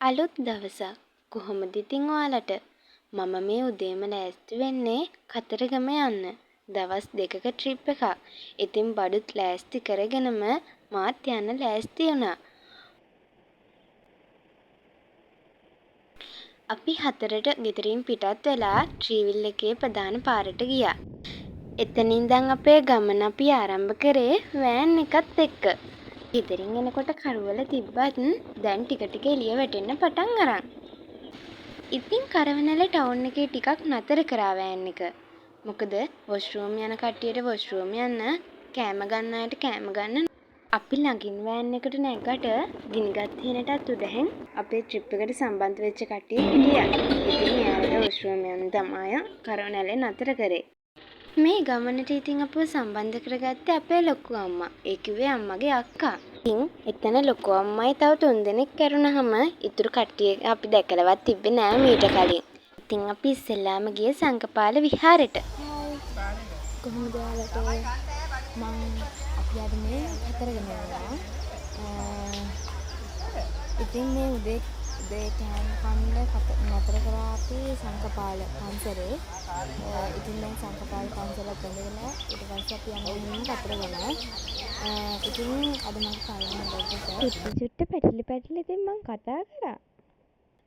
අලුත් දවසක්. කොහොමද ඉතින් ඔයාලට? මම මේ උදේම ලෑස්ති වෙන්නේ කතරගම යන්න. දවස් දෙකක ට්‍රිප් එකක්. ඉතින් බඩුත් ලෑස්ති කරගෙනම මාත් යන්න ලෑස්ති වුණා. අපි 4ට ගෙදරින් පිටත් වෙලා ත්‍රිවිල් එකේ ප්‍රධාන පාරට ගියා. එතන ඉඳන් අපේ ගමන අපි ආරම්භ කරේ වෑන් එකත් එක්ක. ගෙදරින් එනකොට කරුවල තිබ්බත් දැන් ටික ටික එළිය වැටෙන්න පටන් අරන්. ඉතින් කරවනැල්ල ටවුන් එකේ ටිකක් නතර කරා වෑන් එක. මොකද වොෂ්රූම් යන කට්ටියට වොෂ්රූම් යන්න, කෑම ගන්න අයට කෑම ගන්න. අපි ළඟින් වෑන් එකට නැග්ගට ගිනිගත් හේනටත් උඩහෙන් අපේ ට්‍රිප් එකට සම්බන්ධ වෙච්ච කට්ටිය හිටියා. ඉතින් එයාලට වොෂ්රූම් යන්න තමයි කරවනැල්ලේ නතර කරේ. මේ ගමනට ඉතින් අපිව සම්බන්ධ කරගත්තේ අපේ ලොකු අම්මා. ඒ කිව්වේ අම්මගේ අක්කා. ඉතින් එතන ලොකු අම්මයි තව තුන්දෙනෙක් ඇරුණහම ඉතුරු කට්ටිය අපි දැකලවත් තිබ්බේ නෑ මීට කලින්. ඉතින් අපි ඉස්සෙල්ලාම ගියේ සංඝපාල විහාරෙට. කොහොමද ඔයාලට? මං අපි අද මේ කතරගම යනවා. ඉතින් මේ උදේ උදේ කෑම කන්න නතර කරා අපි සංඝපාල පන්සලේ. ඉතින් දැන් සංඝපාල පන්සලත් වැඳලා ඊට පස්සේ අපි යනවා එහෙම කතරගම. ඉතින් අද මගේ පළවෙනි ව්ලොග් එක. චුට්ට චුට්ට පැටලි පැටලි ඉතින් මං කතා කරා.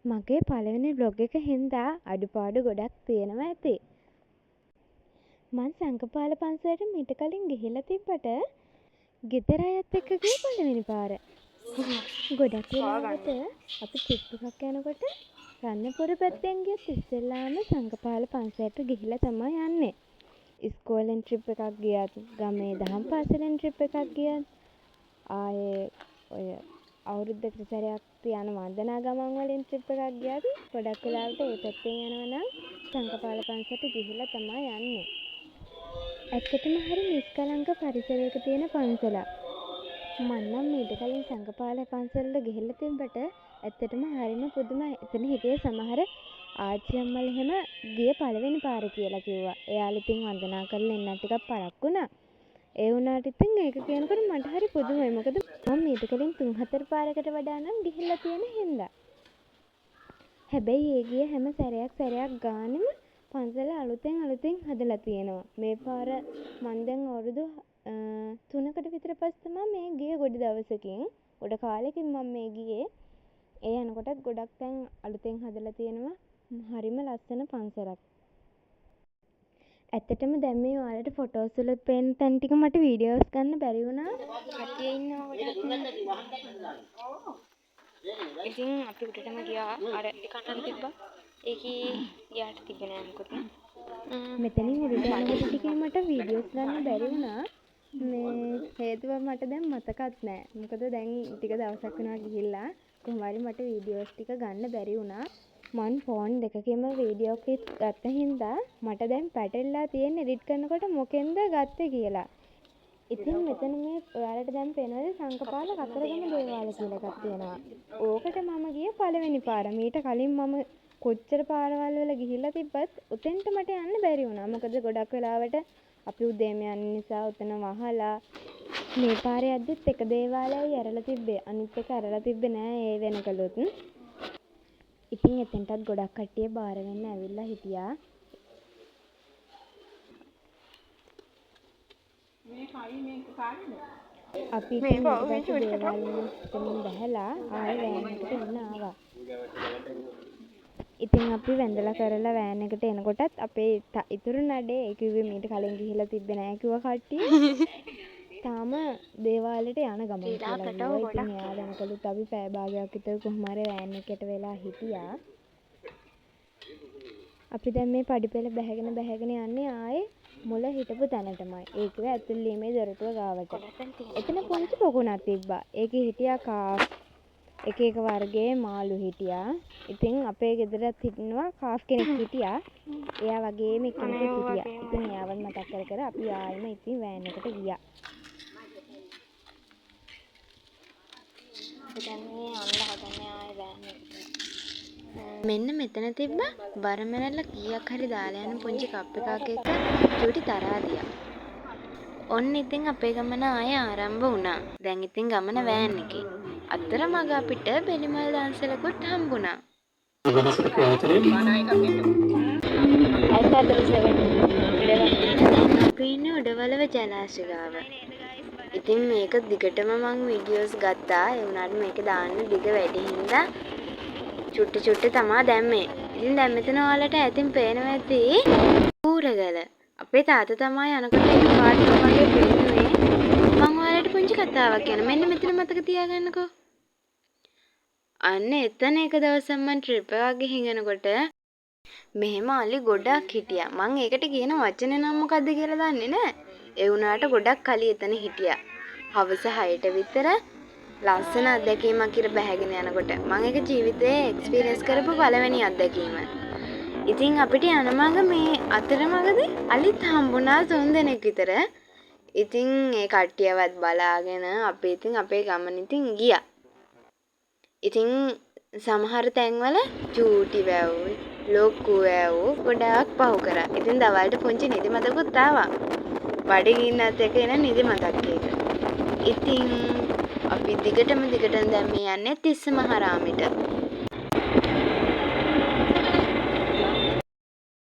මගේ පළවෙනි ව්ලොග් එක හින්දා අඩුපාඩු ගොඩක් තියෙනවා ඇති. මං සංඝපාල පන්සලට මීට කලින් ගිහිල්ලා තිබ්බට ගෙදර අයත් එක්ක ගියේ පළවෙනි පාර. ගොඩක් වෙලාවට අපි ට්‍රිප් එකක් යනකොට රත්නපුර පැත්තෙන් ගියොත් ඉස්සෙල්ලාම සංඝපාල පන්සලට ගිහිල්ලා තමයි යන්නේ. ඉස්කෝලෙන් ට්‍රිප් එකක් ගියත්, ගමේ දහම් පාසලෙන් ට්‍රිප් එකක් ගියත්, ආයේ ඔය අවුරුද්දකට සැරයක් තියන වන්දනා ගමන් වලින් ට්‍රිප් එකක් ගියත් ගොඩක් වෙලාවට ඒ පැත්තෙන් යනවා නම් සංඝපාල පන්සලට ගිහිල්ලා තමයි යන්නේ. ඇත්තටම හරි නිෂ්කලංක පරිසරයක තියෙන පන්සලක්. මං නම් මීට කලින් සංඝපාල පන්සලට ගිහිල්ලා තිබ්බට ඇත්තටම හරිම පුදුමයි. එතන හිටිය සමහර ආච්චි අම්මලා එහෙම ගිය පළවෙනි පාර කියලා කිව්වා. එයාලා ඉතින් වන්දනා කරලා එන්නත් ටිකක් පරක්කු වුණා. ඒ වුණාට ඉතින් ඒක කියනකොට මට හරි පුදුමයි. මොකද මං මීට කලින් 3-4 පාරකට වඩා නම් ගිහිල්ලා තියෙන හින්දා. හැබැයි ඒ ගිය හැම සැරයක් සැරයක් ගානෙම පන්සල අලුතෙන් අලුතෙන් හදලා තියෙනවා. මේ පාර මං දැන් අවුරුදු 3කට විතර පස්සේ තමයි මේ ගියේ ගොඩ දවසකින්. ගොඩ කාලෙකින් මං මේ ගියේ. ඒ යනකොටත් ගොඩක් තැන් අලුතෙන් හදලා තියෙනවා. හරිම ලස්සන පන්සලක්. ඇත්තටම දැන් මේ ඔයාලට ෆොටෝස් වල පේන තැන් ටික මට වීඩියෝස් ගන්න බැරි වුණා. කට්ටිය ඉන්නවා ගොඩක්. ඉතින් අපි උඩටම ගියා. අර එකක් නම් තිබ්බා. ඒකේ ගියාට තිබ්බේ නෑ මොකුත්. මෙතනින් උඩට යනකොට ටිකේ මට වීඩියෝස් ගන්න බැරි වුණා. මේ හේතුව මට දැන් මතකත් නෑ. මොකද දැන් ටික දවසක් වෙනවා ගිහිල්ලා. කොහොම හරි මට වීඩියෝස් ටික ගන්න බැරි වුණා. මං ෆෝන් දෙකකින්ම වීඩියෝ ක්ලිප් ගත්ත හින්දා මට දැන් පැටලිලා තියෙන එඩිට් කරනකොට මොකෙන්ද ගත්තේ කියලා. ඉතින් මෙතන මේ ඔයාලට දැන් පේනවද සංඝපාල කතරගම දේවාල කියලා එකක් තියෙනවා. ඕකට මම ගියේ පළවෙනි පාර. මීට කලින් මම කොච්චර පාරවල් වල ගිහිල්ලා තිබ්බත් ඔතෙන්ට මට යන්න බැරි වුණා. මොකද ගොඩක් වෙලාවට අපි උදේම යන නිසා ඔතන වහලා. මේ පාරේ යද්දිත් එක දේවාලයයි ඇරලා තිබ්බේ. අනිත් එක ඇරලා තිබ්බේ නෑ ඒ වෙනකලුත්. ඉතින් එතෙන්ටත් ගොඩක් කට්ටිය බාර වෙන්න ඇවිල්ලා හිටියා. අපි ඉතින් ඊට පස්සේ දේවාලෙන් එතනින් බැහැලා ආයෙ වෑන් එකට එන්න ආවා. ඉතින් අපි වැඳලා කරලා වෑන් එකට එනකොටත් අපේ ඉතුරු නඩේ, ඒ කිව්වේ මීට කලින් ගිහිල්ලා තිබ්බේ නෑ කිව්ව කට්ටිය තාම දේවාලෙට යන ගමන් කියලා කිව්වා. ඉතින් එයාලා එනකලුත් අපි පැය භාගයක් විතර කොහොම හරි වෑන් එකට වෙලා හිටියා. අපි දැන් මේ පඩිපෙළ බැහැගෙන බැහැගෙන යන්නේ ආයේ මුල හිටපු තැනටමයි. ඒ කිව්වේ ඇතුල් වීමේ දොරටුව ගාවට. එතන පුංචි පොකුණක් තිබ්බා. ඒකේ හිටියා කාෆ්, එක එක වර්ගයේ මාළු හිටියා. ඉතින් අපේ ගෙදරත් හිටිනවා කාෆ් කෙනෙක් හිටියා. එයා වගේම එක්කෙනෙකුත් හිටියා. ඉතින් එයාවත් මතක් කර කර අපි ආයෙම ඉතින් වෑන් එකට ගියා. අපි දැන් මේ යන්න හදන්නේ ආයෙ වෑන් එකට. මෙන්න මෙතන තිබ්බ බරමැනල්ල කීයක් හරි දාලා යන පුංචි කප් එකක් එක්ක චූටි තරාදියක්. ඔන්න ඉතින් අපේ ගමන ආයෙ ආරම්භ වුණා. දැන් ඉතින් ගමන වෑන් එකේ. අතරමඟ අපිට බෙලිමල් දන්සලකුත් හම්බුණා. අපි ඉන්නේ උඩවලව ජලාශය ගාව. ඉතින් මේක දිගටම මං වීඩියෝස් ගත්තා. ඒ වුණාට මේක දාන්න දිග වැඩි හින්දා චුට්ට චුට්ට තමා දැම්මේ. ඉතින් දැන් මෙතන ඔයාලට ඈතින් පේනවා ඇති කූරගල. අපේ තාත්තා තමා යනකොට එකපාරටම වගේ පෙන්නුවේ. මං ඔයාලට පුංචි කතාවක් කියන්නම්. මෙන්න මෙතන මතක තියාගන්නකෝ. අන්න එතන එක දවසක් මං ට්‍රිප් එකක් ගිහින් එනකොට මෙහෙම අලි ගොඩක් හිටියා. මං ඒකට කියන වචනේ නම් මොකද්ද කියලා දන්නේ නෑ. ඒ වුණාට ගොඩක් අලි එතන හිටියා. හවස 6ට විතර ලස්සන අත්දැකීමක් ඉර බැහැගෙන යනකොට. මං ඒක ජීවිතේ එක්ස්පීරියන්ස් කරපු පළවෙනි අත්දැකීම. ඉතින් අපිට යන මඟ මේ අතරමඟදී අලිත් හම්බුණා 3 දෙනෙක් විතර. ඉතින් ඒ කට්ටියවත් බලාගෙන අපි ඉතින් අපේ ගමන ඉතින් ගියා. ඉතින් සමහර තැන්වල චූටි වැව්, ලොකු වැව් ගොඩාක් පහු කරා. ඉතින් දවල්ට පුංචි නිදිමතකුත් ආවා. බඩගින්නත් එක්ක එන නිදිමතක් ඒක. ඉතින් අපි දිගටම දිගටම දැන් මේ යන්නේ තිස්ස මහරාමෙට.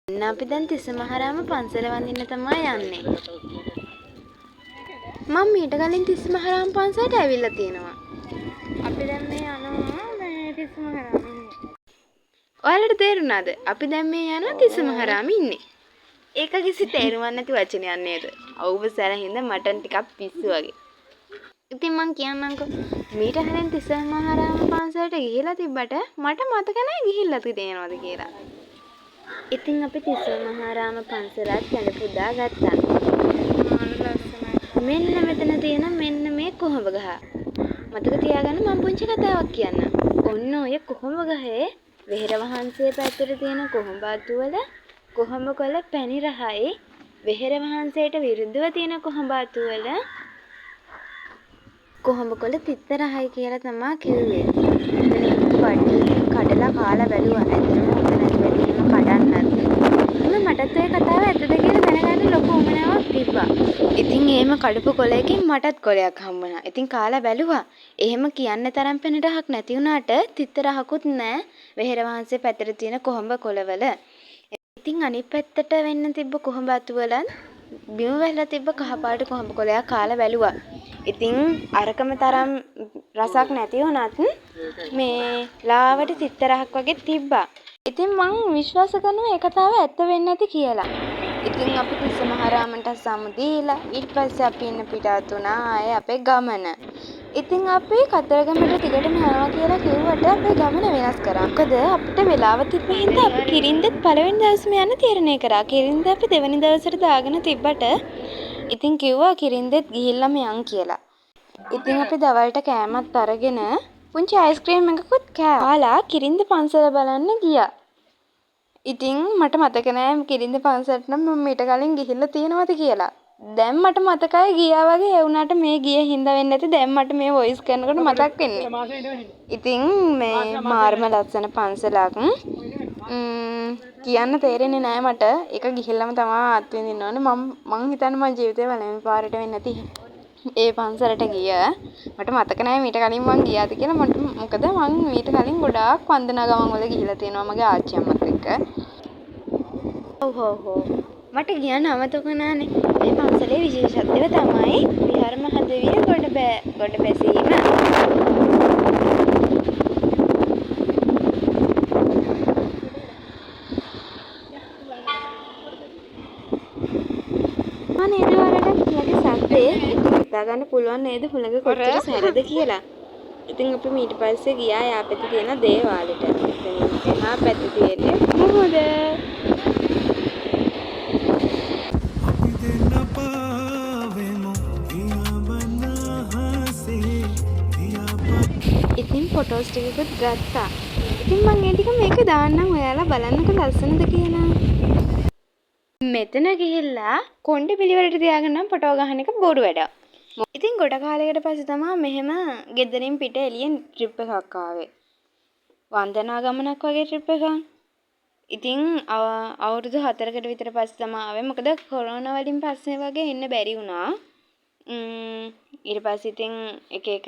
ඔන්න අපි දැන් තිස්ස මහරාම පන්සල වඳින්න තමයි යන්නේ. මං මීට කලින් තිස්ස මහරාම පන්සලට ඇවිල්ලා තියෙනවා. අපි දැන් මේ යනවා මේ තිස්ස මහරාමෙ ඉන්නේ. ඔයාලට තේරුණාද? අපි දැන් මේ යනවා තිස්ස මහරාමෙ ඉන්නේ. ඒක කිසි තේරුමක් නැති වචනයක් නේද? අවුව සැර හින්දා මට ටිකක් පිස්සු වගේ. ඉතින් මං කියන්නම්කෝ මීට කලින් තිස්ස මහරාම පන්සලට ගිහිලා තිබ්බට මට මතක නෑ ගිහිල්ලා තියෙනවද කියලා. ඉතින් අපි තිස්ස මහරාම පන්සලත් වැඳ පුදා ගත්තා. මෙන්න මෙතන තියෙන මෙන්න මේ කොහොඹ ගහ. මතක තියාගන්න මං පුංචි කතාවක් කියන්නම්. ඔන්න ඔය කොහොඹ ගහේ වෙහෙර වහන්සේ පැත්තට තියෙන කොහොඹ අතුවල කොහොඹ කොළ පැණි රහයි, වෙහෙර වහන්සේට විරුද්ධව තියෙන කොහොඹ අතුවල කොහොඹ කොළ තිත්ත රහයි කියලා තමා කිව්වේ. එතන හිටපු කට්ටිය ඉතින් කඩලා කාලා බැලුවා. ඇත්තටම හොඳ නැතුව ඇති එහෙම කඩන්නත්. එහෙම මටත් ඔය කතාව ඇත්තද කියලා දැනගන්න ලොකු උවමනාවක් තිබ්බා. ඉතින් එහෙම කඩපු කොළයකින් මටත් කොළයක් හම්බුණා. ඉතින් කාලා බැලුවා. එහෙම කියන්න තරම් පැණි රහක් නැති වුණාට තිත්ත රහකුත් නෑ වෙහෙර වහන්සේ පැත්තට තියෙන කොහොඹ කොළවල. ඉතින් අනිත් පැත්තට වෙන්න තිබ්බ කොහොඹ අතුවලත් බිම වැහලා තිබ්බ කහපාට කොහොඹ කොළයක් කාලා බැලුවා. ඉතින් අරකම තරම් රසක් නැති වුණත් මේ ලාවට තිත්ත රහක් වගේ තිබ්බා. ඉතින් මං විශ්වාස කරනවා ඒ කතාව ඇත්ත වෙන්න ඇති කියලා. ඉතින් අපි තිස්ස මහරාමට සමු දීලා ඊට පස්සේ අපි ඉන්න පිටත් වුණා ආයේ අපේ ගමන. ඉතින් අපි කතරගමට දිගටම යනවා කියලා කිව්වට අපේ ගමන වෙනස් කරා. මොකද අපිට වෙලාව තිබ්බ හින්දා අපි කිරින්දත් පළවෙනි දවසේම යන්න තීරණය කරා. කිරින්ද අපි දෙවෙනි දවසට දාගෙන තිබ්බට ඉතින් කිව්වා කිරින්දෙත් ගිහිල්ලාම යන් කියලා. ඉතින් අපි දවල්ට කෑමත් අරගෙන පුංචි අයිස්ක්‍රීම් එකකුත් කාලා කිරින්ද පන්සල බලන්න ගියා. ඉතින් මට මතක නෑ කිරින්ද පන්සලට නම් මම මීට කලින් ගිහිල්ලා තියෙනවද කියලා. දැන් මට මතකයි ගියා වගේ. ඒ වුණාට මේ ගිය හින්දා වෙන්නේ නැති දැන් මට මේ වොයිස් කරනකොට මතක් වෙන්නේ. ඉතින් මේ මාරම ලස්සන පන්සලක්. කියන්න තේරෙන්නේ නෑ මට. ඒක ගිහිල්ලාම තමා අත්විඳින්න ඕනේ. මං හිතන්නේ මං ජීවිතේ පළවෙනි පාරට වෙන්නේ නැති ඒ පන්සලට ගිය. මට මතක නෑ මීට කලින් මං ගියාද කියලා. මට මොකද මං මීට කලින් ගොඩාක් වන්දනා ගමන් වල ගිහිල්ලා තියෙනවා මගේ ආච්චි අම්මත් එක්ක. ඔව් ඔව් ඔව්. මට කියන්න අමතක වුණානේ. මේ පන්සලේ විශේෂත්වය තමයි විහාර මහදෙවිය ගොඩ බැසීම. නේද ඔයාලට හුළඟ සද්දේ? ඉතින් හිතා ගන්න පුළුවන් නේද හුළඟ කොච්චර සැරද කියලා. ඉතින් අපි ඊට පස්සේ ගියා එහා පැත්තේ තියෙන දේවාලෙට. එතනින් එහා පැත්තේ තියෙන්නේ මුහුද. ඉතින් ෆොටෝස් ටිකකුත් ගත්තා. ඉතින් මං ඒ ටික මේක දාන්නම් ඔයාලා බලන්නකෝ ලස්සනද කියලා. මෙතන ගිහිල්ලා කොණ්ඩේ පිළිවෙලට තියාගෙන නම් ෆොටෝ ගහන එක බොරු වැඩක්. ඉතින් ගොඩ කාලයකට පස්සේ තමා මෙහෙම ගෙදරින් පිට එළියෙන් ට්‍රිප් එකක් ආවේ. වන්දනා ගමනක් වගේ ට්‍රිප් එකක්. ඉතින් අවුරුදු 4කට විතර පස්සේ තමා ආවේ. මොකද කොරෝනා වලින් පස්සේ වගේ එන්න බැරි වුණා. ඊට පස්සේ ඉතින් එක එක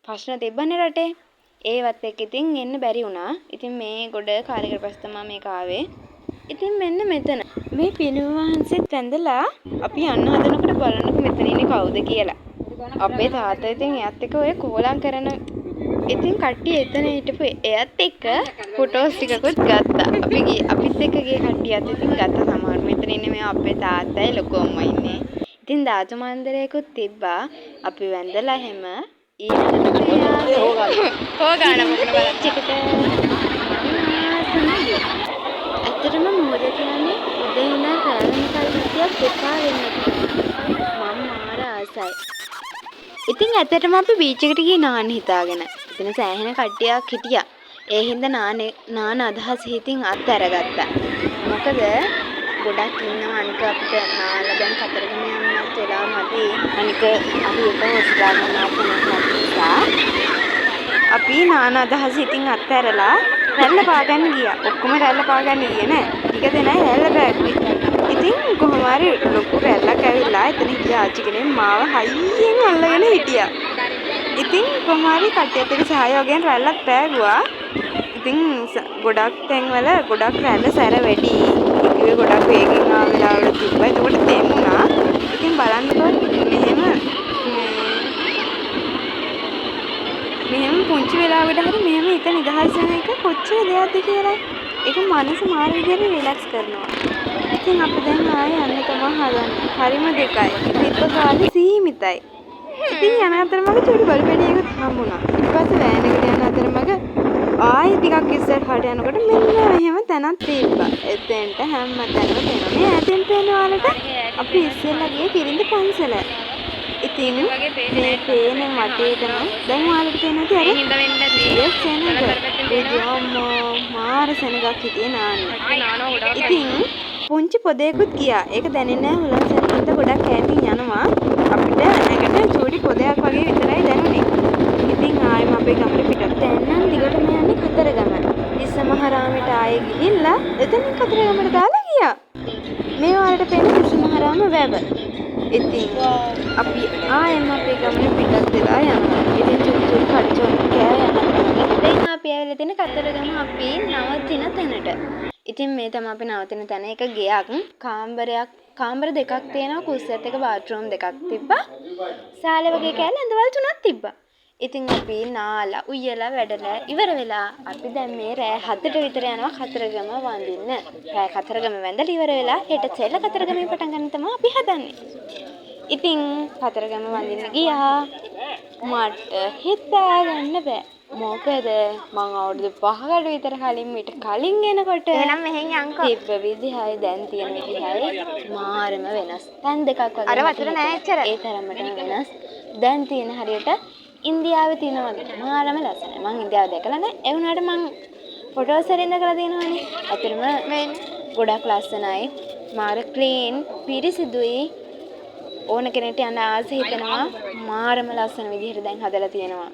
ප්‍රශ්න තිබ්බනේ රටේ. ඒවත් එක්ක ඉතින් එන්න බැරි වුණා. ඉතින් මේ ගොඩ කාලෙකට පස්සේ තමයි මේක ආවේ. ඉතින් මෙන්න මෙතන මේ පිළිම වහන්සේත් වැඳලා අපි යන්න හදනකොට බලන්නකො මෙතන ඉන්නේ කවුද කියලා. අපේ තාත්තා ඉතින් එයාත් එක්ක ඔය කෝලම් කරන ඉතින් කට්ටිය එතන හිටපු එයත් එක්ක ෆොටෝස් ටිකකුත් ගත්තා. අපි අපිත් එක්ක ගිය කට්ටියත් ඉතින් ගත්තා සමහර. මෙතන ඉන්නේ මේ අපේ තාත්තයි ලොකු අම්මයි ඉන්නේ. ඉතින් ධාතු මන්දිරයකුත් තිබ්බා. අපි වැඳලා එහෙම ඊළඟට හො ගාන මොකද බලන්න. ඇත්තටම මුහුද කියන්නේ උදේ ඉඳන් රැ වෙනකල් හිටියත් එපා වෙන්නේ නැති. මම මාර ආසයි. ඉතින් ඇත්තටම අපි බීච් එකට ගියේ නාන්න හිතාගෙන. එතන සෑහෙන කට්ටියක් හිටියා. ඒ හින්දා නාන අදහස හිතින් අත් අරගත්තා. මොකද ගොඩක් ඉන්නවා අනික අපිට නාලා දැන් කතරගම යන්නත් වෙලා මදි. අනික අපි එක හොස්ටල් ගන්න කෙනෙක් නැති නිසා අපි නාන අදහස හිතින් අත්හැරලා රැල්ල පාගන්න ගියා. ඔක්කොම රැල්ල පාගන්න ගියේ නෑ. ටික දෙනයි රැල්ල පෑගුවේ. ඉතින් කොහොම හරි ලොකු රැල්ලක් ඇවිල්ලා එතන හිටිය ආච්චි කෙනෙක් මාව හයියෙන් අල්ලගෙන හිටියා. ඉතින් කොහොම හරි කට්ටියත් එක්ක සහයෝගයෙන් රැල්ලක් පෑගුවා. ඉතින් ගොඩක් තැන්වල ගොඩක් රැල්ල සැර වැඩි. ඒ ගොඩක් වේගෙන් ආව වෙලාවල තිබ්බා. එතකොට තෙමුණා. ඉතින් බලන්නකෝ මෙහෙම මෙහෙම පුංචි වෙලාවකට හරි මෙහෙම හිත නිදහස් වෙන එක කොච්චර දෙයක්ද කියලා. ඒක මනස මාර විදියට රිලැක්ස් කරනවා. ඉතින් අපි දැන් ආයෙ යන්න තමයි හදන්නේ. හරිම දෙකයි. තිබ්බ කාලේ සීමිතයි. ඉතින් යන අතරමඟ චූටි බලු පැටියෙකුත් හම්බුණා. ඊට පස්සේ වෑන් එකට යන අතරමඟ ආයෙ ටිකක් ඉස්සරහට යනකොට මෙන්න මෙහෙම තැනක් තිබ්බා. එතෙන්ට හැම තැනම පේනවා. මේ ඈතින් පේන ඔයාලට අපි ඉස්සෙල්ලා ගියේ කිරිඳ පන්සල. ඉතින් මේ පේන වටේටම දැන් ඔයාලට පේනවා ඇති අර සෙනග. අම්මෝ මාර සෙනගක් හිටියේ නාන්න. ඉතින් පුංචි පොදයකුත් ගියා. ඒක දැනෙන්නේ නැහැ හුලං සෙනග හින්දා ගොඩක් ඈතින් යනවා. අපිට ඇඟට චූටි පොදයක් වගේ විතරයි දැනුනේ. ඉතින් ආයෙම අපේ ගමන පිටත්. දැන් නම් දිගටම යන්නේ කතරගම. තිස්ස මහරාමයට ආයෙ ගිහිල්ලා එතනින් කතරගමට දාලා ගියා. මේ ඔයාලට පේන තිස්ස මහරාම වැව. ඉතින් අපි ආයෙම අපේ ගමන පිටත් වෙලා යනවා. ඉතින් චුට් චුට් කඩචොන් කෑ යනවා. දැන් අපි ඇවිල්ලා තියෙන කතරගම අපි නවතින තැනට. ඉතින් මේ තමයි අපි නවතින තැන. ඒක ගෙයක්. කාමර දෙකක් තියෙනවා. කුස්සියත් එක්ක බාත්රූම් දෙකක් තිබ්බා. සාලේ වගේ කෑල්ල ඇඳවල් තුනක් තිබ්බා. ඉතින් අපි නාලා උයලා වැඩලා ඉවර වෙලා අපි දැන් මේ රෑ 7ට විතර යනවා කතරගම වඳින්න. රෑ කතරගම වැඳලා ඉවර වෙලා හෙට සෙල්ල කතරගමෙන් පටන් ගන්න තමයි අපි හදන්නේ. ඉතින් කතරගම වඳින්න ගියා. මට හිතා ගන්න බෑ. මොකද මං අවුරුදු 5කට විතර කලින් මීට කලින් එනකොට එහෙනම් මෙහෙන් යන්කෝ. තිබ්බ විදිහයි දැන් තියෙන විදිහයි මාරම වෙනස්. තැන් දෙකක් වගේ අර වතුර නෑ එච්චර. ඒ තරමටම වෙනස්. දැන් තියෙන හරියට ඉන්දියාවේ තියෙන වගේ මාරම ලස්සනයි. මං ඉන්දියාව දැකලා නෑ. ඒ වුණාට මං ෆොටෝස් වලින් දැකලා තියෙනවනේ. ඇත්තටම ගොඩක් ලස්සනයි. මාර ක්ලීන්, පිරිසිදුයි. ඕන කෙනෙක්ට යන්න ආස හිතෙනවා. මාරම ලස්සන විදිහට දැන් හදලා තියෙනවා.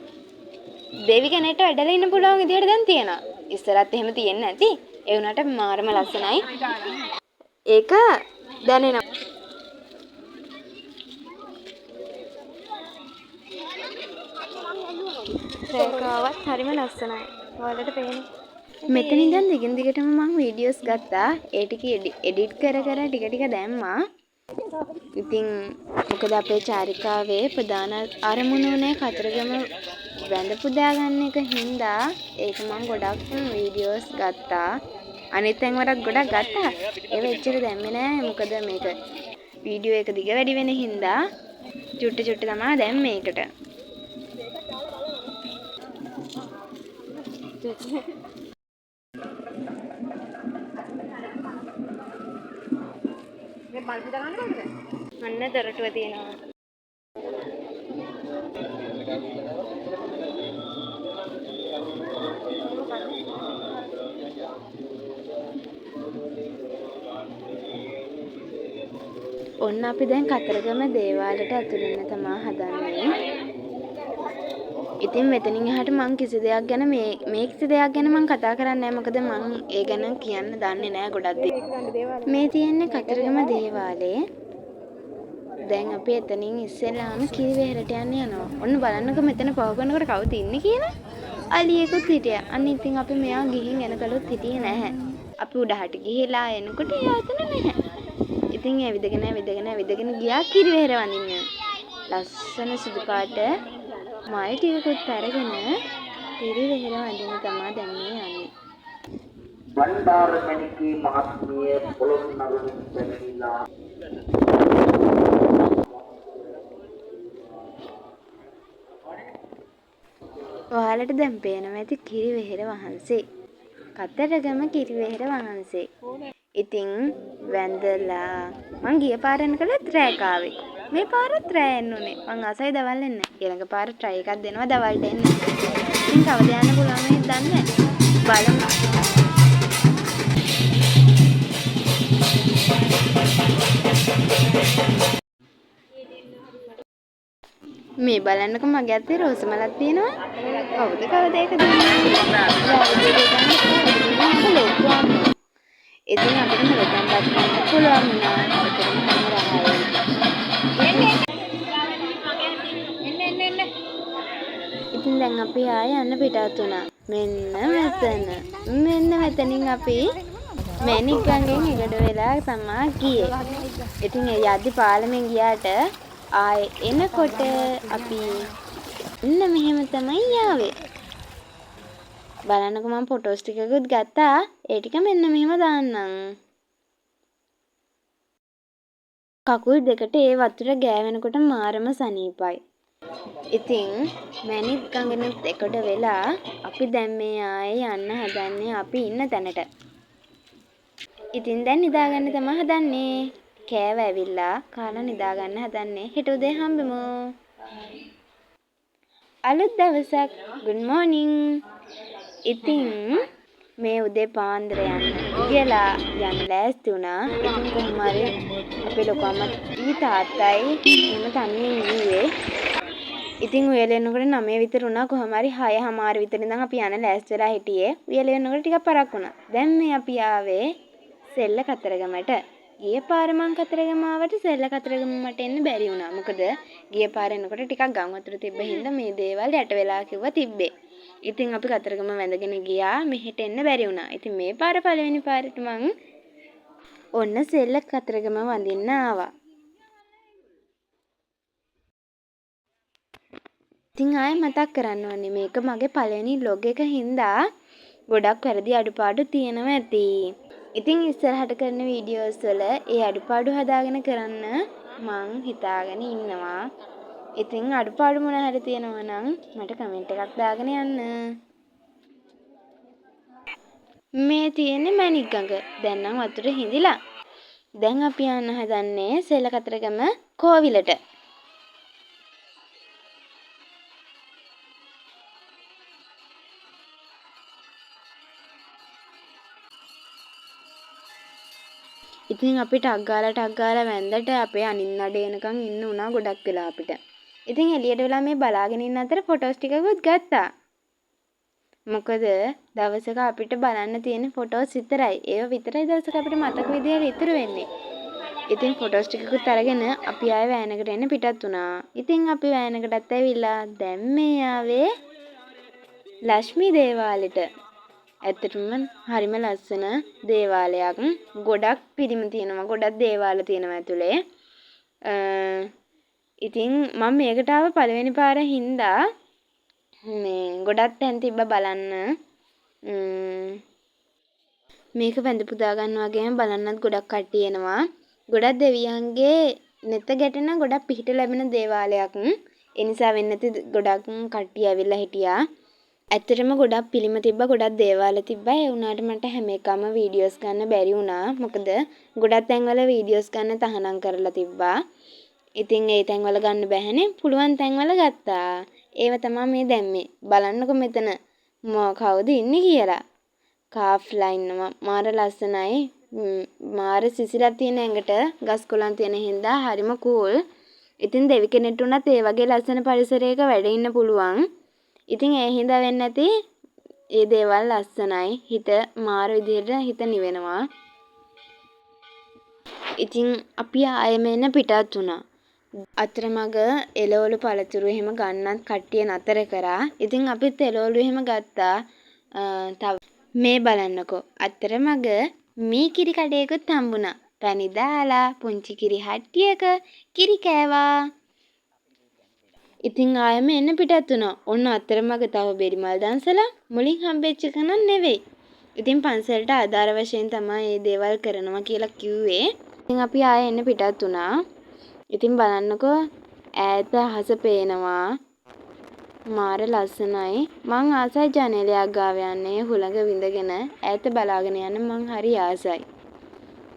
දෙවි කෙනෙක්ට වැඩලා ඉන්න පුළුවන් විදිහට දැන් තියෙනවා. ඉස්සරත් එහෙම තියෙන්නේ නැති. ඒ වුණාට මාරම ලස්සනයි. ඒක දැනෙනවා. රේඛාවත් හරිම ලස්සනයි. ඔයාලට පේන්නේ. මෙතන ඉඳන් දිගින් දිගටම මං වීඩියෝස් ගත්තා. ඒ ටික එඩිට් කර කර ටික ටික දැම්මා. ඉතින් මොකද අපේ චාරිකාවේ ප්‍රධාන අරමුණ උනේ කතරගම වැඳ පුදා ගන්න එක හින්දා ඒක මං ගොඩක් වීඩියෝස් ගත්තා. අනිත් තැන් වලත් ගොඩක් ගත්තා. ඒව එච්චර දැම්මේ නෑ. මොකද මේක වීඩියෝ එක දිග වැඩි වෙන හින්දා චුට්ට චුට්ට තමා දැම්මේ ඒකට. අන්න දොරටුව තියෙනවා. ඔන්න අපි දැන් කතරගම දේවාලයට ඇතුල් වෙන්න තමා හදන්නේ. ඉතින් මෙතනින් එහාට මං කිසි දෙයක් ගැන මේ කිසි දෙයක් ගැන මං කතා කරන්නේ නෑ. මොකද මං ඒ ගැන කියන්න දන්නේ නෑ ගොඩක් දේ. මේ තියෙන්නේ කතරගම දේවාලේ. දැන් අපි එතනින් ඉස්සෙල්ලාම කිරිවෙහෙරට යන්න යනවා. ඔන්න බලන්නකෝ මෙතන පහු කරනකොට කවුද ඉන්නේ කියලා. අලියෙකුත් හිටියා. අන්න ඉතින් අපි මෙයා ගිහින් එනකලුත් හිටියේ නැහැ. අපි උඩහට ගිහිලා එනකොට එයා එතන නැහැ. ඉතින් ඇවිදගෙන ඇවිදගෙන ඇවිදගෙන ගියා කිරිවෙහෙර වඳින්න. ලස්සන සුදු පාට මල් ටිකකුත් අරගෙන කිරිවෙහෙර වඳින්න තමා දැන් මේ යන්නේ. බණ්ඩාරමණිකේ මහත්මිය පොළොන්නරුවෙන් පැමිණිලා ඔයාලට දැන් පේනවා ඇති කිරිවෙහෙර වහන්සේ. කතරගම කිරිවෙහෙර වහන්සේ. ඉතින් වැඳලා මං ගිය පාර එනකලත් රෑ කාවේ. මේ පාරත් රෑ එන්න උනේ. මං ආසයි දවල් එන්න. ඊළඟ පාර ට්‍රයි එකක් දෙනවා දවල්ට එන්න. ඉතින් කවද යන්න පුළුවන් වෙයිද දන්නේ නැහැ. බලමු. මේ බලන්නකො මගේ අතේ රෝස මලක් තියෙනවා. කවුද කවුද ඒක දුන්නේ? ලොකු අම්මා. ඉතින් අපිට මුලකම්පත් කන්න පුළුවන් වුණා. ඇත්තටම හරිම රහයි. ඉතින් දැන් අපි ආයෙ යන්න පිටත් වුණා. මෙන්න මෙතන. මෙන්න මෙතනින් අපි මැණික් ගඟෙන් එගොඩ වෙලා තමා ගියේ. ඉතින් ඒ යද්දි පාලමෙන් ගියාට ආයෙ එනකොට අපි එන්න මෙහෙම තමයි ආවේ. බලන්නකෝ මම ෆොටෝස් ටිකකුත් ගත්තා. ඒ ටික මෙන්න මෙහෙම දාන්නම්. කකුල් දෙකට ඒ වතුර ගෑවෙනකොට මාරම සනීපයි. ඉතින් මැණික් ගඟෙනුත් එගොඩ වෙලා අපි දැන් මේ ආයේ යන්න හදන්නේ අපි ඉන්න තැනට. ඉතින් දැන් නිදාගන්න තමයි හදන්නේ. කෑව ඇවිල්ලා කාලා නිදාගන්න හදන්නේ. හෙට උදේ හම්බෙමු. අලුත් දවසක්. Good morning. ඉතින් මේ උදේ පාන්දර යන්න කියලා යන්න ලෑස්ති වුණා. ඉතින් කොහොම හරි අපේ ලොකු අම්මයි තාත්තයි එහෙම තනියෙන් ගියේ. ඉතින් උයල එනකොට 9 විතර වුණා. කොහොම හරි 6:30 විතර ඉඳන් අපි යන්න ලෑස්ති වෙලා හිටියේ. උයල එනකොට ටිකක් පරක් වුණා. දැන් මේ අපි ආවේ සෙල්ල කතරගමට. ගිය පාර මං කතරගම ආවට සෙල්ල කතරගම මට එන්න බැරි වුණා. මොකද ගිය පාර එනකොට ටිකක් ගම් වතුර තිබ්බ හින්දා මේ දේවල් යට වෙලා කිව්වා තිබ්බේ. ඉතින් අපි කතරගම වැඳගෙන ගියා. මෙහෙට එන්න බැරි වුණා. ඉතින් මේ පාර පළවෙනි පාරට මං ඔන්න සෙල්ල කතරගම වඳින්න ආවා. ඉතින් ආයෙ මතක් කරන්න ඕනේ මේක මගේ පළවෙනි ව්ලොග් එක හින්දා ගොඩක් වැරදි අඩුපාඩු තියෙනවා ඇති. ඉතින් ඉස්සරහට කරන වීඩියෝස් වල ඒ අඩුපාඩු හදාගෙන කරන්න මං හිතාගෙන ඉන්නවා. ඉතින් අඩුපාඩු මොන හරි තියෙනවා නම් මට කමෙන්ට් එකක් දාගෙන යන්න. මේ තියෙන්නේ මැණික් ගඟ. දැන් නම් වතුර හිඳිලා. දැන් අපි යන්න හදන්නේ සෙල්ල කතරගම කෝවිලට. ඉතින් අපි ටක් ගාලා ටක් ගාලා වැන්දට අපේ අනිත් නඩේ එනකන් ඉන්න වුණා ගොඩක් වෙලා අපිට. ඉතින් එළියට වෙලා මේ බලාගෙන ඉන්න අතර ෆොටෝස් ටිකකුත් ගත්තා. මොකද දවසක අපිට බලන්න තියෙන ෆොටෝස් විතරයි. ඒව විතරයි දවසක අපිට මතක විදියට ඉතුරු වෙන්නේ. ඉතින් ෆොටෝස් ටිකකුත් අරගෙන අපි ආයෙ වෑන් එකට එන්න පිටත් වුණා. ඉතින් අපි වෑන් එකටත් ඇවිල්ලා දැන් මේ ආවේ ලක්ෂ්මී දේවාලෙට. ඇත්තටම හරිම ලස්සන දේවාලයක්. ගොඩක් පිළිම තියෙනවා. ගොඩක් දේවාල තියෙනවා ඇතුලේ. ඉතින් මම මේකට ආව පළවෙනි පාර හින්දා මේ ගොඩක් තැන් තිබ්බ බලන්න. මේක වැඳ පුදා ගන්න වගේම බලන්නත් ගොඩක් කට්ටිය එනවා. ගොඩක් දෙවියන්ගේ නෙත ගැටෙන ගොඩක් පිහිට ලැබෙන දේවාලයක්. ඒ නිසා වෙන්න ඇති ගොඩක් කට්ටිය ඇවිල්ලා හිටියා. ඇත්තටම ගොඩක් පිළිම තිබ්බා, ගොඩක් දේවාල තිබ්බා. ඒ වුණාට මට හැම එකම වීඩියෝස් ගන්න බැරි වුණා. මොකද ගොඩක් තැන්වල වීඩියෝස් ගන්න තහනම් කරලා තිබ්බා. ඉතින් ඒ තැන්වල ගන්න බැහැනේ. පුළුවන් තැන්වල ගත්තා. ඒව තමා මේ දැම්මේ. බලන්නකො මෙතන කවුද ඉන්නේ කියලා. කාෆ්ලා ඉන්නවා. මාර ලස්සනයි. මාර සිසිලක් තියෙන ඇඟට ගස් කොළන් තියෙන හින්දා හරිම කූල්. ඉතින් දෙවි කෙනෙක්ට උනත් ඒ වගේ ලස්සන පරිසරයක වැඩ ඉන්න පුළුවන්. ඉතින් ඒ හින්දා වෙන්නේ නැති ඒ දේවල් ලස්සනයි. හිත මාර විදිහට හිත නිවෙනවා. ඉතින් අපි ආයෙම එන්න පිටත් වුණා. අතරමඟ එළවලු පළතුරු එහෙම ගන්නත් කට්ටිය නතර කරා. ඉතින් අපිත් එළවලු එහෙම ගත්තා. තව මේ බලන්නකෝ අතරමඟ මී කිරි කඩයකුත් හම්බුණා. පැණි දාලා පුංචි කිරි හට්ටියක කිරි කෑවා. ඉතින් ආයෙම එන්න පිටත් වුණා. ඔන්න අතරමඟ තව බෙරිමල් දන්සලක්. මුලින් හම්බෙච්ච එක නම් නෙවෙයි. ඉතින් පන්සලට ආධාර වශයෙන් තමයි මේ දේවල් කරනවා කියලා කිව්වේ. ඉතින් අපි ආයෙ එන්න පිටත් වුණා. ඉතින් බලන්නකෝ ඈත අහස පේනවා. මාර ලස්සනයි. මං ආසයි ජනේලයක් ගාව යන්න. ඒ හුළඟ විඳගෙන ඈත බලාගෙන යන්න මං හරි ආසයි.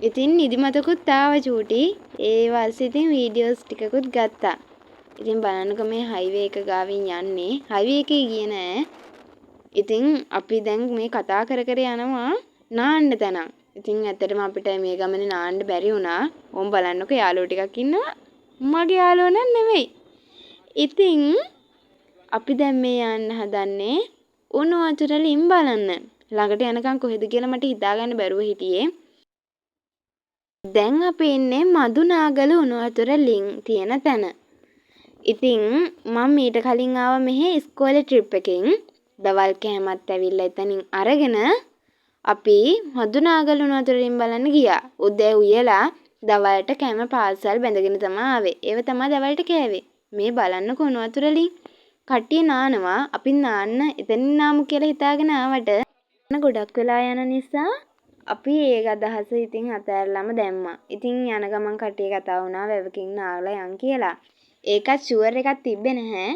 ඉතින් නිදිමතකුත් ආවා චූටි. ඒ වාසේ ඉතින් වීඩියෝස් ටිකකුත් ගත්තා. ඉතින් බලන්නකෝ මේ හයිවේ එක ගාවින් යන්නේ. හයිවේ එකේ ගියේ නෑ. ඉතින් අපි දැන් මේ කතා කර කර යනවා නාන්න තැනක්. ඉතින් ඇත්තටම අපිට මේ ගමනේ නාන්න බැරි වුණා. ඕන් බලන්නකෝ යාළුවෝ ටිකක් ඉන්නවා. මගේ යාළුවෝ නම් නෙමෙයි. ඉතින් අපි දැන් මේ යන්න හදන්නේ උණු වතුර ලින් බලන්න. ළඟට යනකම් කොහෙද කියලා මට හිතාගන්න බැරුව හිටියේ. දැන් අපි ඉන්නේ මදුනාගල උණු වතුර ලින් තියෙන තැන. ඉතින් මං මීට කලින් ආවා මෙහෙ ඉස්කෝලේ ට්‍රිප් එකෙන්. දවල් කෑමත් ඇවිල්ලා එතනින් අරගෙන අපි මදුනාගල උණු වතුර ලින් බලන්න ගියා. උදේ උයලා දවල්ට කෑම පාර්සල් බැඳගෙන තමා ආවේ. ඒව තමා දවල්ට කෑවේ. මේ බලන්නකෝ උණු වතුර ලින්. කට්ටිය නානවා. අපිත් නාන්න එතනින් නාමු කියලා හිතාගෙන ආවට ගොඩක් වෙලා යන නිසා අපි ඒ අදහස ඉතින් අතෑරලම දැම්මා. ඉතින් යන ගමන් කට්ටිය කතා වුණා වැවකින් නාලා යන් කියලා. ඒකත් ෂුවර් එකක් තිබ්බේ නැහැ.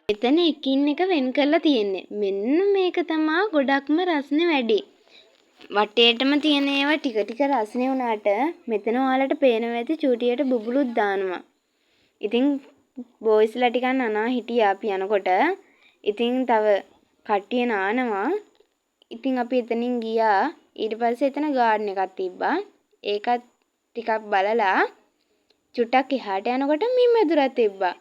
එතන එකින් එක වෙන් කරලා තියෙන්නේ. මෙන්න මේක තමා ගොඩක්ම රස්නේ වැඩි. වටේටම තියෙන ඒවා ටික ටික රස්නේ වුණාට මෙතන ඔයාලට පේනවා ඇති චූටියට බුබුලුත් දානවා. ඉතින් බෝයිස්ලා ටිකක් නනා හිටියා අපි යනකොට. ඉතින් තව කට්ටිය නානවා. ඉතින් අපි එතනින් ගියා. ඊට පස්සේ එතන ගාඩන් එකක් තිබ්බා. ඒකත් ටිකක් බලලා චුට්ටක් එහාට යනකොට මී මැදුරක් තිබ්බා.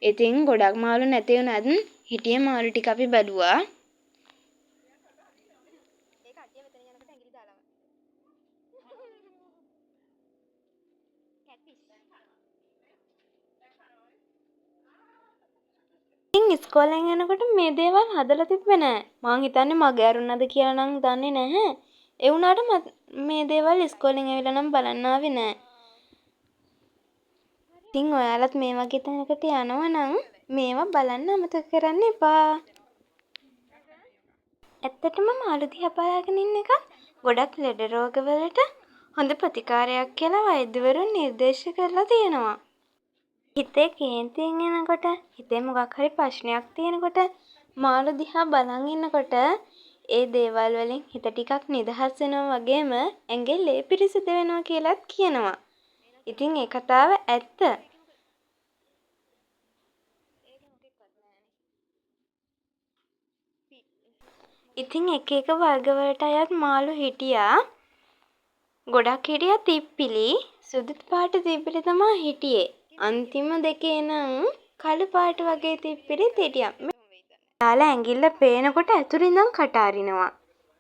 ඉතින් ගොඩක් මාළු නැති වුණත් හිටිය මාළු ටික අපි බැලුවා. ඉතින් ඉස්කෝලෙන් එනකොට මේ දේවල් හදලා තිබ්බේ නෑ. මං හිතන්නේ මග ඇරුණාද කියලා නම් දන්නේ නැහැ. ඒ වුණාට මේ දේවල් ඉස්කෝලෙන් ඇවිල්ලා නම් බලන්න ආවේ නෑ. ඉතින් ඔයාලත් මේ වගේ තැනකට යනවා නම් මේවා බලන්න අමතක කරන්න එපා. ඇත්තටම මාළු දිහා බලාගෙන ඉන්න එකත් ගොඩක් ලෙඩ රෝග වලට හොඳ ප්‍රතිකාරයක් කියලා වෛද්‍යවරුන් නිර්දේශ කරලා තියෙනවා. හිතේ කේන්තියෙන් එනකොට, හිතේ මොකක් හරි ප්‍රශ්නයක් තියෙනකොට මාළු දිහා බලන් ඉන්නකොට ඒ දේවල් වලින් හිත ටිකක් නිදහස් වෙනවා වගේම ඇඟේ ලේ පිරිසිදු වෙනවා කියලත් කියනවා. ඉතින් ඒ කතාව ඇත්ත. ඉතින් එක එක වර්ග වලට අයත් මාළු හිටියා. ගොඩක් හිටියා තිප්පිලි. සුදු පාට තිප්පිලි තමා හිටියේ. අන්තිම දෙකේ නම් කළු පාට වගේ තිප්පිලිත් හිටියා. එයාලා ඇඟිල්ල පේනකොට ඇතුළේ ඉඳන් කට අරිනවා.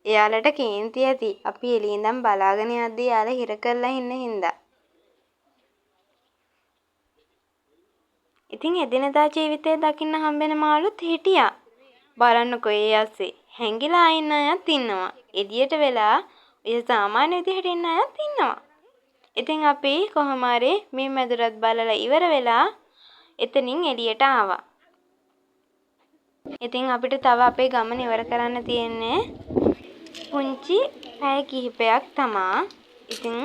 එයාලට කේන්ති ඇති. අපි එළියේ ඉඳන් බලාගෙන යද්දි එයාලා හිර කරලා ඉන්න හින්දා. ඉතින් එදිනෙදා ජීවිතේ දකින්න හම්බෙන මාළුත් හිටියා. බලන්නකෝ ඒ අස්සේ හැංගිලා ඉන්න අයත් ඉන්නවා. එළියට වෙලා ඔය සාමාන්‍ය විදිහට ඉන්න අයත් ඉන්නවා. ඉතින් අපි කොහොම හරි මී මැදුරත් බලලා ඉවර වෙලා එතනින් එළියට ආවා. ඉතින් අපිට තව අපේ ගමන ඉවර කරන්න තියෙන්නේ පුංචි පැය කිහිපයක් තමා. ඉතින්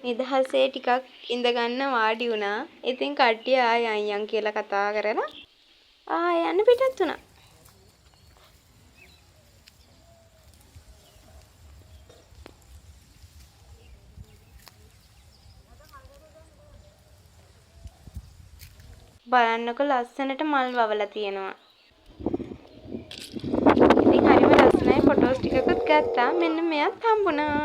නිදහසේ ටිකක් ඉඳගන්න වාඩි වුණා. ඉතින් කට්ටිය ආයෙ යන් යන් කියලා කතා කරලා ආයෙ යන්න පිටත් වුණා. බලන්නකො ලස්සනට මල් වවලා තියෙනවා. ඉතින් හරිම ලස්සනයි ෆොටෝස් ටිකකුත් ගත්තා. මෙන්න මෙයත් හම්බුණා.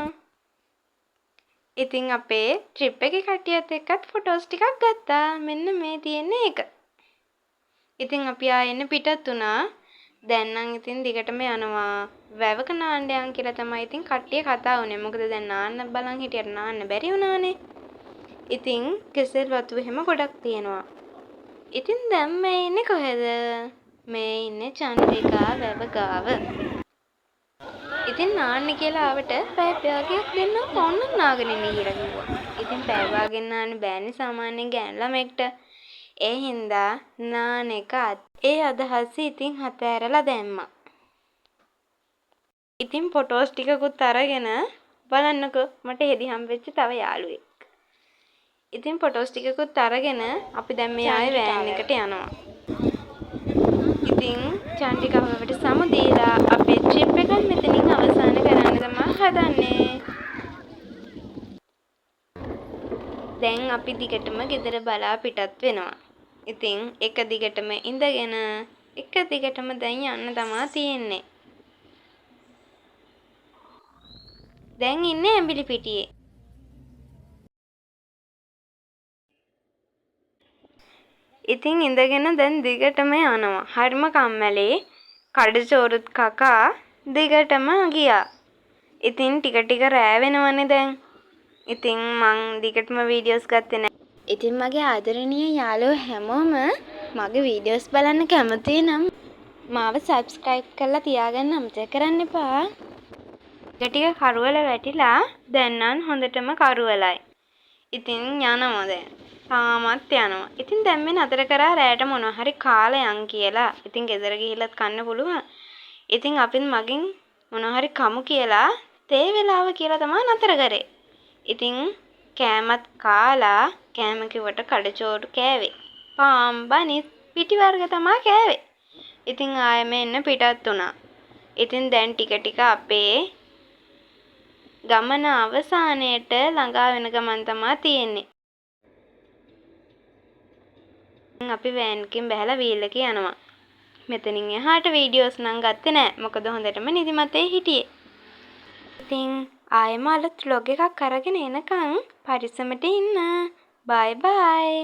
ඉතින් අපේ ට්‍රිප් එකේ කට්ටියත් එක්කත් ෆොටෝස් ටිකක් ගත්තා. මෙන්න මේ තියෙන්නේ ඒක. ඉතින් අපි ආයෙ එන්න පිටත් වුණා. දැන් නම් ඉතින් දිගටම යනවා. වැවක නාන්න යන් කියලා තමයි ඉතින් කට්ටිය කතා වුණේ. මොකද දැන් නාන්න බලන් හිටියට නාන්න බැරි වුණානේ. ඉතින් කෙසෙල් වතු එහෙම ගොඩක් තියෙනවා. ඉතින් දැන් මේ ඉන්නේ කොහෙද? මේ ඉන්නේ චන්ද්‍රිකා වැව ගාව. ඉතින් නාන්න කියලා ආවට පැය භාගයක් දෙන්නම් ඕන්නම් නාගෙන ඉන්න කියලා කිව්වා. ඉතින් පැය භාගෙන් නාන්න බෑනේ සාමාන්‍යයෙන් ගෑනු ළමයෙක්ට. ඒ හින්දා නාන එක ඒ අදහස ඉතින් හතෑරලා දැම්මා. ඉතින් ෆොටෝස් ටිකකුත් අරගෙන බලන්නකෝ මට හෙදි හම්බෙච්ච තව යාළුවෙක්. ඉතින් ෆොටෝස් ටිකකුත් අරගෙන අපි දැන් මේ ආයේ වෑන් එකට යනවා. ඉතින් චන්ද්‍රිකා වැවට සමු දීලා අපේ ට්‍රිප් එකත් මෙතනින් අවසන් කරන්න තමා හදන්නේ. දැන් අපි දිගටම ගෙදර බලා පිටත් වෙනවා. ඉතින් එක දිගටම ඉඳගෙන එක දිගටම දැන් යන්න තමා තියෙන්නේ. දැන් ඉන්නේ ඇඹිලිපිටියේ. ඉතින් ඉඳගෙන දැන් දිගටම යනවා. හරිම කම්මැලි. කඩචෝරුත් කකා දිගටම ගියා. ඉතින් ටික ටික රෑ වෙනවනේ දැන්. ඉතින් මං දිගටම වීඩියෝස් ගත්තේ නෑ. ඉතින් මගේ ආදරණීය යාළුවෝ හැමෝම මගේ වීඩියෝස් බලන්න කැමති නම් මාව සබ්ස්ක්‍රයිබ් කරලා තියාගන්න අමතක කරන්න එපා. ටික ටික කරුවල වැටිලා දැන් නම් හොඳටම කරුවලයි. ඉතින් යනවා දැන්. තාමත් යනවා. ඉතින් දැන් මේ නතර කරා රෑට මොනවා හරි කාලා යන් කියලා. ඉතින් ගෙදර ගිහිල්ලත් කන්න පුළුවන්. ඉතින් අපිත් මගෙන් මොනවා හරි කමු කියලා තේ වෙලාව කියලා තමා නතර කරේ. ඉතින් කෑමත් කාලා කෑම කිව්වට කඩචෝරු කෑවේ. පාන් බනිස් පිටි වර්ග තමා කෑවේ. ඉතින් ආයෙම එන්න පිටත් වුණා. ඉතින් දැන් ටික ටික අපේ ගමන අවසානයට ළඟා වෙන ගමන් තමා තියෙන්නේ. අපි වෑන් එකෙන් බැහැලා වීල් එකේ යනවා. මෙතනින් එහාට වීඩියෝස් නම් ගත්තේ නෑ. මොකද හොඳටම නිදිමතේ හිටියේ. ඉතින් ආයෙම අලුත් ව්ලොග් එකක් අරගෙන එනකන් පරිස්සමට ඉන්න. බයි බයි.